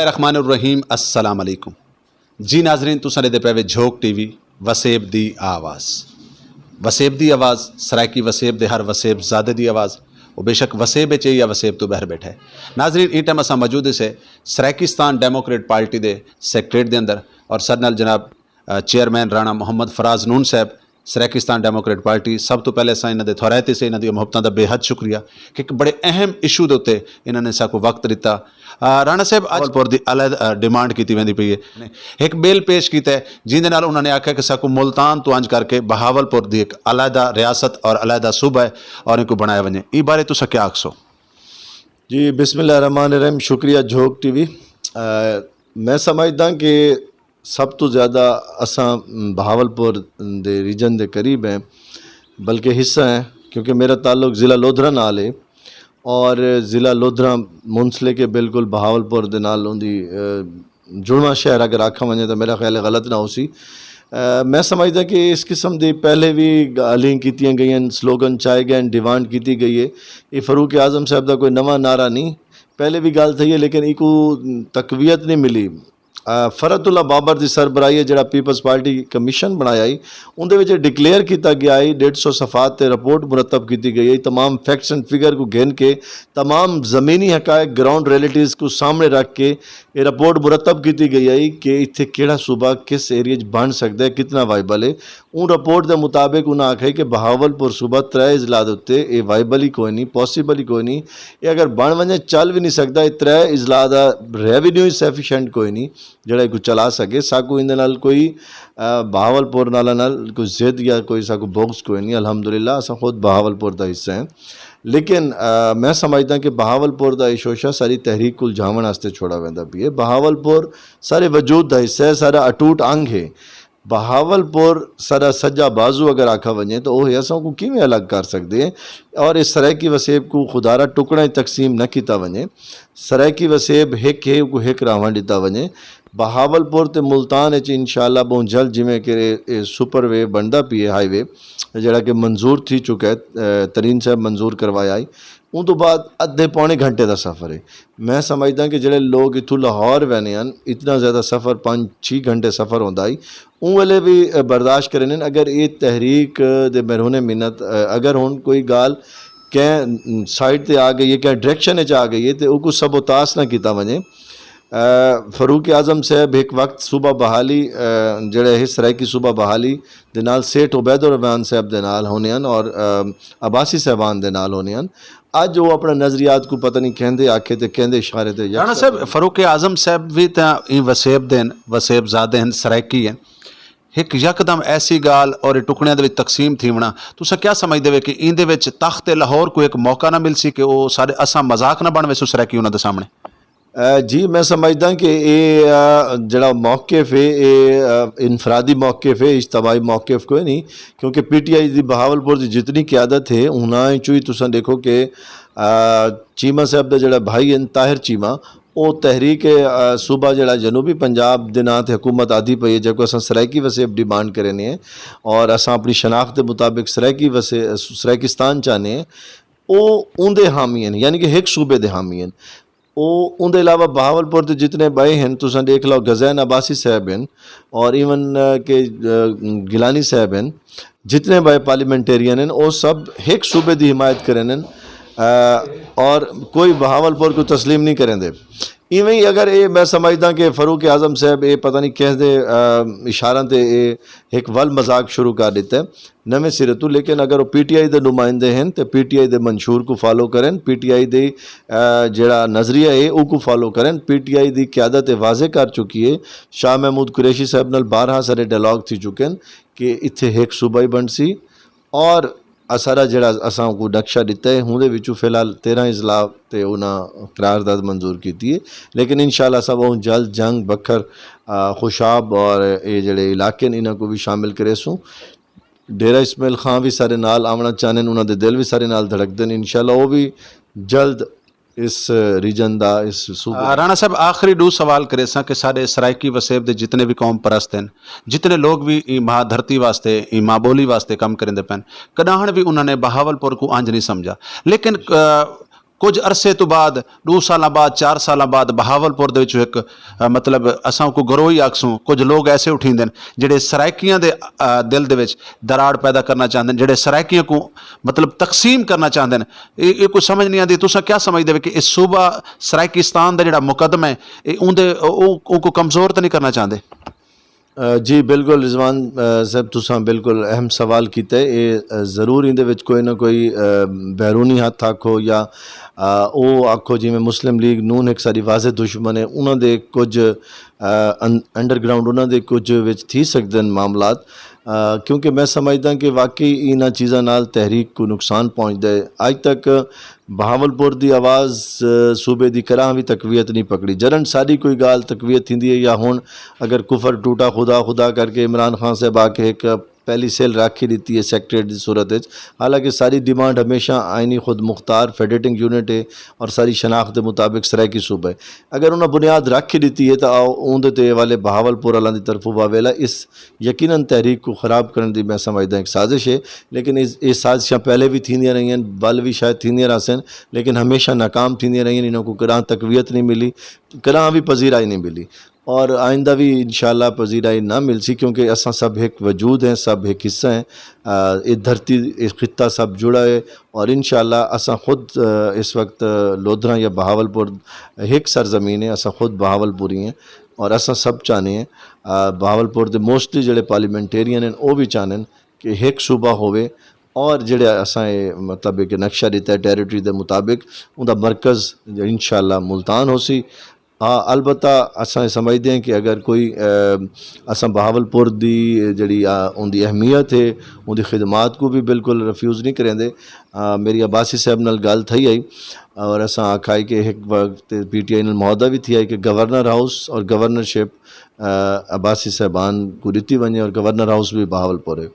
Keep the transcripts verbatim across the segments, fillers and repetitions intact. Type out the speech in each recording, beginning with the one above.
الرحمن الرحیم، السلام علیکم۔ جی ناظرین، تساں ݙیہدے پئے وے جھوک ٹی وی، وسیب دی آواز۔ وسیب دی آواز، سرائیکی وسیب دے ہر وسیب زادے دی آواز۔ او بے شک وسیب اچ ہے یا وسیب توں ٻاہر ٻیٹھا ہے۔ ناظرین، ایں ٹائم اساں موجود ہسے سرائیکستان ڈیموکریٹ پارٹی دے سیکریٹریٹ دے اندر، اور ساݙے نال جناب، آ، چیئرمین رانا محمد فراز نون صاحب، سرائیکستان ڈیموکریٹ پارٹی۔ سب توں پہلے اساں انہاں دے تھورائت سے، انہاں دی محبتاں دا بے حد شکریہ کہ ہک بڑے اہم ایشو دے اتے انہاں نے ساکوں وقت ݙتا۔ آ، رانا صاحب، اڄ بہاولپور دی علیحدہ، آ، ڈیمانڈ کیتی ویندی پئی ہے۔ ہک بل پیش کیتا ہے، جیندے نال انہاں نے آکھیا کہ ساکوں ملتان توں انج کر کے بہاولپور دی ہک علیحدہ ریاست اور علیحدہ صوبہ ہے اور اینکوں بݨایا ونڄے۔ ایں بارے تساں کیا آکھسو؟ جی، بسم اللہ الرحمن الرحیم۔ شکریہ جھوک ٹی وی۔ آ، میں سمجھداں کہ سب توں زیادہ اساں بہاولپور دے ریجن دے قریب ہیں، بلکہ حصہ ہیں، کیونکہ میرا تعلق ضلع لودھرا نال ہے، اور ضلع لودھرا منسلک ہے بالکل بہاولپور دے نال، اوندی، آ، جڑواں شہر اگر آکھا ونجے تو میرا خیال ہے غلط نہ ہو سی۔ آ، میں سمجھدا کہ اس قسم دی پہلے بھی ڳالھیں کیتیاں ڳئین، سلوگن چائے ڳئین، ڈیمانڈ کیتی ڳئی ہے۔ یہ فاروق اعظم صاحب دا کوئی نواں نعرہ نہیں، پہلے بھی ڳالھ تھئی ہے، لیکن ایکوں تقویت نہیں ملی۔ آ، فرحت اللہ بابر دی سربراہی ہے جڑا پیپلز پارٹی کمیشن بݨایا ہئی، اوندے وچ ڈکلیئر کیتا ڳیا ہئی، ݙیڈھ سو صفحات تے رپورٹ مرتب کیتی ڳئی ہئی، تمام فیکٹس اینڈ فگر کوں گھن کے، تمام زمینی حقائق، گراؤنڈ ریئلٹیز کوں سامݨے رکھ کے اے رپورٹ مرتب کیتی ڳئی ہئی کہ اتھے کیڑھا صوبہ کس ایریے اچ بݨ سڳدا ہے، کتنا وائبل ہے۔ اوں رپورٹ دے مطابق انہاں آکھیا کہ بہاولپور صوبہ ترے اضلاع دے اتے اے وائبل ہی کوئی نہیں، پاسیبل ہی کوئی نہیں۔ اے اگر بݨ ونڄے، چل وی نہیں سڳدا۔ اے ترے اضلاع دا ریونیو ہی سفیشینٹ کوئی نہیں جڑا ایکوں چلا سڳے۔ ساکوں ایندے نال کوئی، آ، بہاولپور نال، نال کوئی ضد یا کوئی ساکوں بغض کوئی نہیں۔ الحمدللہ اساں خود بہاولپور دا حصہ ہیں۔ لیکن، آ، میں سمجھداں کہ بہاولپور دا اے شوشہ ساری تحریک کوں الجھاوݨ واسطے چھوڑا ویندا پئے۔ بہاولپور سارے وجود دا حصہ ہے، سارا اٹوٹ انگ ہے۔ بہاولپور سارا سجا بازو اگر آکھا ونڄے تو اوہ اساں کوں کیویں الگ کر سڳدے ہیں؟ اور اس سرائیکی وسیب کوں خدارا ٹکڑاں اچ تقسیم نہ کیتا ونڄے۔ سرائیکی وسیب ہک ہے، اوکوں ہک راہواں ݙتا ونڄے۔ بہاولپور تے ملتان اچ انشاءاللہ ٻہوں جلد، جیویں کہ اے، اے سپر وے بݨدا پئی ہے، ہائی وے، جڑا کہ منظور تھی چکا ہے، اے، ترین صاحب منظور کروایا ہئی۔ اوں توں بعد ادھے پونے گھنٹے دا سفر ہے۔ میں سمجھداں کہ جڑے لوگ اتھوں لاہور ویندے ہن، اتنا زیادہ سفر، پنج چھی گھنٹے سفر ہوندا ہئی، اوں ویلے بھی، اے، برداشت کریندے ہن۔ اگر اے تحریک دے مرہون منت، اے، اگر ہݨ کوئی ڳالھ کہیں سائیڈ تے آ ڳئی ہے، کہیں ڈائریکشن اچ آ ڳئی ہے، تے اوکوں سبوتاس نہ کیتا ونڄے۔ آ، فاروق اعظم صاحب ہک وقت صوبہ بحالی، آ، جڑے ہے سرائیکی صوبہ بحالی دے نال سیٹھ عبید الرحمان صاحب دے نال ہوندے ہن اور، آ، عباسی صاحبان دے نال ہوندے ہن۔ اڄ او اپݨے نظریات کوں پتہ نہیں کیندے آکھے تے کیندے اشارے تے یک رانا صاحب، فاروق اعظم صاحب وی تاں ایں وسیب دے ہن، وسیب زادے ہن، سرائیکی ہن۔ ہک یکدم ایسی ڳالھ اور ٹکڑیاں دے وچ تقسیم تھیوݨا، تساں کیا سمجھدے وے کہ ایندے وچ تخت لاہور کوں ہک موقع نہ ملسی کہ او سارے اساں مذاق نہ بݨ ویسوں سرائیکی انہاں دے سامݨے؟ آ، جی، میں سمجھداں کہ اے، آ، جڑا موقف ہے، اے، آ، انفرادی موقف ہے، اجتماعی موقف کوئی نہیں، کیونکہ پی ٹی آئی دی بہاولپور دی جتنی قیادت ہے، انہاں اچوں ہی تساں ݙیکھو کہ، آ، چیمہ صاحب دا جڑا بھائی ہن، طاہر چیمہ، او تحریک، آ، صوبہ جڑا جنوبی پنجاب دے ناں تے حکومت آہدی پئی ہے، جیکوں اساں سرائیکی وسیب ڈیمانڈ کریندے ہیں اور اساں اپݨی شناخت دے مطابق سرائیکی وسے-، سرائیکستان چاہندے ہیں، او اوندے حامی ہن، یعنی کہ ہک صوبے دے حامی ہن۔ او اوندے علاوہ بہاولپور دے جتنے ٻئے ہن، تساں ݙیکھ لو، غزین عباسی صاحب ہن اور ایون، آ، کہ، آ، گیلانی صاحب ہن، جتنے ٻئے پارلیمنٹیرین ہن، او سب ہک صوبے دی حمایت کریندن، آ، اور کوئی بہاولپور کوں تسلیم نہیں کریندے۔ ایویں ہی اگر اے، میں سمجھداں کہ فاروق اعظم صاحب اے پتہ نہیں کس دے، آ، اشاراں تے اے ہک ول مذاق شروع کر ݙتا ہے نویں سرے توں، لیکن اگر او پی ٹی آئی دے نمائندے ہن تے پی ٹی آئی دے منشور کوں فالو کرن، پی ٹی آئی دے، آ، جڑا نظریہ ہے اوکوں فالو کرن، پی ٹی آئی دی قیادت اے واضح کر چکی ہے، شاہ محمود قریشی صاحب نال بارہا سارے ڈائلاگ تھی چکے ہن کہ اتھے ہک صوبہ ہی بݨسی اور اساݙا جڑا اساں کوں نقشہ ݙتا ہے، ہوندے وچوں فی الحال تیرہاں اضلاع تے انہاں قرارداد منظور کیتی ہے، لیکن انشاءاللہ اساں ٻہوں جلد جھنگ، بکھر، آ، خوشاب اور اے جڑے علاقے ہن، انہاں کوں وی شامل کریسوں۔ ڈیرہ اسماعیل خان وی ساݙے نال آوݨا چاہندن، انہاں دے دل وی ساݙے نال دھڑکدن۔ انشاءاللہ او وی جلد اس ریجن دا، اس صوبے دا۔ رانا صاحب، آخری ݙو سوال کریساں کہ ساݙے سرائیکی وسیب دے جتنے وی قوم پرست ہن، جتنے لوگ وی ایں ماں دھرتی واسطے، ایں ماں ٻولی واسطے کم کریندے پئن، کݙاہݨ وی انہاں نے بہاولپور کوں انج نہیں سمجھا، لیکن، آ، کجھ عرصے توں بعد، ݙو سالاں بعد، چار سالاں بعد بہاول پور دے وچوں ہک، مطلب، اساں کوں گروہ ہی آکھسوں، کجھ لوگ ایسے اٹھیندن جیڑھے سرائیکیاں دے دل دے وچ دراڑ پیدا کرنا چاہندن، جیڑھے سرائیکیاں کوں، مطلب، تقسیم کرنا چاہندن۔ اے کوئی سمجھ نئیں آندی۔ تساں کیا سمجھدے وے کہ اے صوبہ سرائیکستان دا جیڑھا مقدمہ اے، اے اوندے اونکوں کمزور تاں نئیں کرنا چاہندے؟ جی بالکل رضوان صاحب، تساں بالکل اہم سوال کیتا ہے۔ اے ضرور ایندے وچ کوئی نہ کوئی بیرونی ہتھ آکھو یا او آکھو، جیویں مسلم لیگ نون ہک ساݙی واضح دشمن ہے، انہاں دے کجھ انڈر گراؤنڈ انہاں دے کجھ وچ تھی سڳدن معاملات، کیونکہ میں سمجھداں کہ واقعی انہاں چیزاں نال تحریک کوں نقصان پہنچدا ہے۔ اڄ تک بہاول پور دی آواز صوبے دی کراں وی تقویت نی پکڑی۔ جڈن ساڈی کوئی گالھ تقویت تھیندی ہے یا ہن اگر کفر ٹوٹا خدا خدا کر کے عمران خان صاحب آ کے ہک پہلی سیل رکھ ہی ڈتی ہے سیکٹریٹ دی صورت اچ، حالانکہ ساڈی ڈیمانڈ ہمیشہ آئینی خود مختار فیڈریٹنگ یونٹ ہے اور ساڈی شناخت دے مطابق سرائیکی صوبہ ہے۔ اگر انہاں بنیاد رکھ ہی ڈتی ہے تاں آؤ اوندے تے اے والے بہاول پور آلاں دی طرفوں واویلا اس یقینا تحریک کوں خراب کرنڑ دی میں سمجھداں ہک سازش ہے، لیکن اے سازشاں پہلے وی تھیندیاں رہیاں ہن، ول وی شاید تھیندیاں رہسن، لیکن ہمیشہ ناکام تھیندیاں رہیاں ہن، انہاں کوں کڈاں تقویت نی ملی، کڈاں وی پذیرائی نی ملی۔ اور آئندہ وی انشاءاللہ پذیرائی نہ ملسی، کیونکہ اساں سب ہک وجود ہیں، سب ہک حصہ ہیں، اے دھرتی، اے خطہ سب جڑا ہے، اور انشاءاللہ اساں خود اس وقت لودھراں یا بہاول پور ہک سرزمین ہے، اساں خود بہاول پوری ہیں۔ اور اساں سب چاہنے ہیں، بہاول پور دے موسٹلی جڑے پارلیمنٹیرین ہیں او وی چاہنے ہیں کہ ہک صوبہ ہووے، اور جڑے اساں اے مطلب کہ نقشہ ڈتا ہے ٹیریٹری دے مطابق، اوندا مرکز انشاءاللہ ملتان ہوسی۔ ہاں، البتہ اساں اے سمجھدے ہیں کہ اگر کوئی اساں بہاول پور دی جڑی اوندی اہمیت ہے، اوندی خدمات کوں وی بالکل ریفیوز نہیں کریندے۔ میری عباسی صاحب نال گالھ تھئی ہئی اور اساں آکھا ہئی کہ ہک وقت پی ٹی آئی نال معاہدہ وی تھیا ہئی کہ گورنر ہاؤس اور گورنرشپ عباسی صاحبان کوں ڈتی ونجے اور گورنر ہاؤس وی بہاول پور ہے۔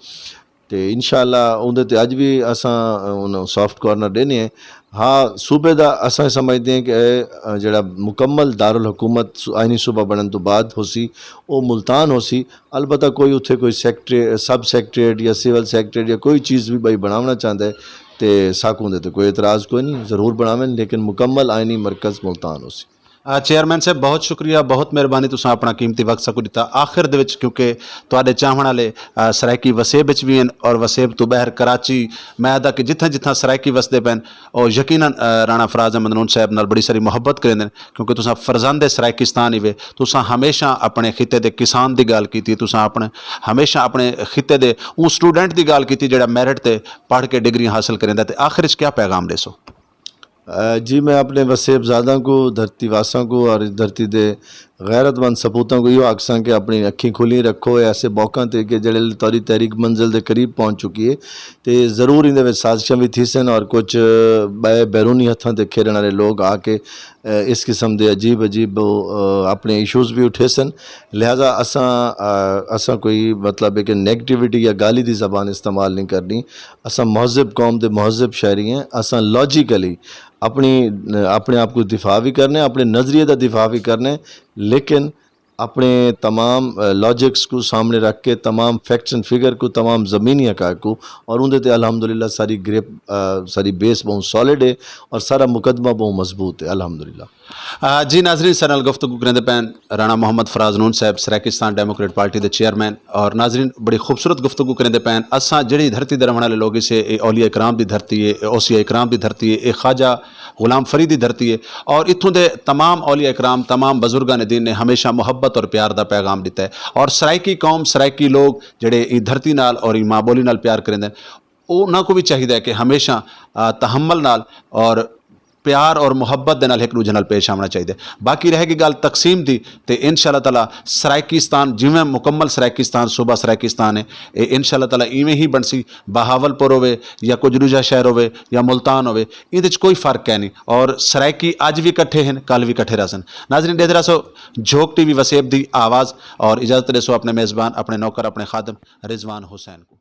تے انشاءاللہ اوندے تے اج وی اساں انہاں سافٹ کارنر ڈینے ہیں۔ ہا صوبے دا اساں سمجھدے ہیں کہ اے جڑا مکمل دارالحکومت آئینی صوبہ بنن تو بعد ہوسی، او ملتان ہوسی۔ البتہ کوئی اتھے کوئی سیکٹری سب سیکٹریٹ یا سول سیکٹریٹ یا کوئی چیز وی بھائی بناونا چاہندا ہے تے ساکوں دے تے کوئی اعتراض کوئی نہیں، ضرور بناون، لیکن مکمل آئینی مرکز ملتان ہوسی۔ چیئرمین صاحب بہت شکریہ، بہت مہربانی، تساں اپنا قیمتی وقت ساکوں ڈتا۔ آخر دے وچ کیونکہ تہاڈے چاہون والے سرائیکی وسیب وچ وی ہن اور وسیب توں بہر کراچی، میں آہدا کہ جتھاں جتھاں سرائیکی وسدے پئن او یقینا رانا فراز احمد نون صاحب نال بڑی ساری محبت کریندن، کیونکہ تساں فرزند سرائیکستان ہیوے، تساں ہمیشہ اپنے خطے دے کسان دی گالھ کیتی، تساں اپنے ہمیشہ اپنے خطے دے اوں سٹوڈنٹ دی گالھ کیتی جیڑھا میرٹ تے پڑھ کے ڈگریاں حاصل کریندا، تے آخر وچ کیا پیغام ڈیسو؟ جی میں اپنے وسیب زاداں کوں، دھرتی واساں کوں اور اس دھرتی دے غیرت مند سپوتاں کوں ایہو آکھساں کہ اپنی اکھیں کھلیں رکھو ایسے موقعاں تے کہ جڑے تہاڈی تحریک منزل دے قریب پہنچ چکی ہے تے ضرور ایندے وچ سازشاں وی تھیسن اور کچھ بئے بیرونی ہتھاں تے کھیڈن آلے لوگ آ کے اس قسم دے عجیب عجیب اپنے ایشوز وی اٹھیسن۔ لہذا اساں اساں کوئی مطلب ہے کہ نیگیٹیوٹی یا گالی دی زبان استعمال نہیں کرنی۔ اساں مہذب قوم دے مہذب شہری ہیں۔ اساں لاجیکلی اپنی اپنے آپ کوں دفاع وی کرنے، اپنے نظریے دا دفاع وی کرنے، لیکن اپنے تمام لاجکس کوں سامنے رکھ کے، تمام فیکٹس اینڈ فگر کوں، تمام زمینی حقائق کوں، اور اوندے تے الحمدللہ ساری گرپ ساری بیس بہوں سالڈ ہے اور سارا مقدمہ بہوں مضبوط ہے الحمدللہ۔ جی ناظرین، ساڈے نال گفتگو کریندے پئے ہن رانا محمد فراز نون صاحب، سرائیکستان ڈیموکریٹ پارٹی دے چیئرمین۔ اور ناظرین، بڑی خوبصورت گفتگو کریندے پئے ہن۔ اساں جیڑھی دھرتی دے رہݨ آلے لوگ ہیسے، اے اولیاء کرام دی دھرتی ہے، اے اوصیاء کرام دی دھرتی ہے، اے خواجہ غلام فرید دی دھرتی ہے۔ اور اتھوں دے تمام اولیاء کرام، تمام بزرگان دین نے ہمیشہ محبت اور پیار دا پیغام ݙتا ہے۔ اور سرائیکی قوم، سرائیکی لوگ جیڑھے ایں دھرتی نال اور ایں ماں ٻولی نال پیار کریندن، انہاں کوں وی چاہیدا ہے کہ ہمیشہ تحمل نال اور پیار اور محبت دے نال ہک ݙوجھے نال پیش آوݨا چاہیدا ہے۔ باقی رہ ڳئی ڳالھ تقسیم دی، تے انشاء اللہ تعالی سرائیکستان جیویں مکمل سرائیکستان، صوبہ سرائیکستان ہے، اے انشاء اللہ تعالی ایویں ہی بݨسی۔ بہاول پور ہووے یا کجھ ݙوجھا شہر ہووے یا ملتان ہووے، ایندے وچ کوئی فرق کائنی۔ اور سرائیکی اڄ وی کٹھے ہن، کل وی کٹھے رہسن۔ ناظرین، ݙیہدے رہسو جھوک ٹی وی وسیب دی آواز، اور اجازت ݙیسو اپݨے میزبان، اپݨے نوکر، اپݨے خادم رضوان حسین کوں۔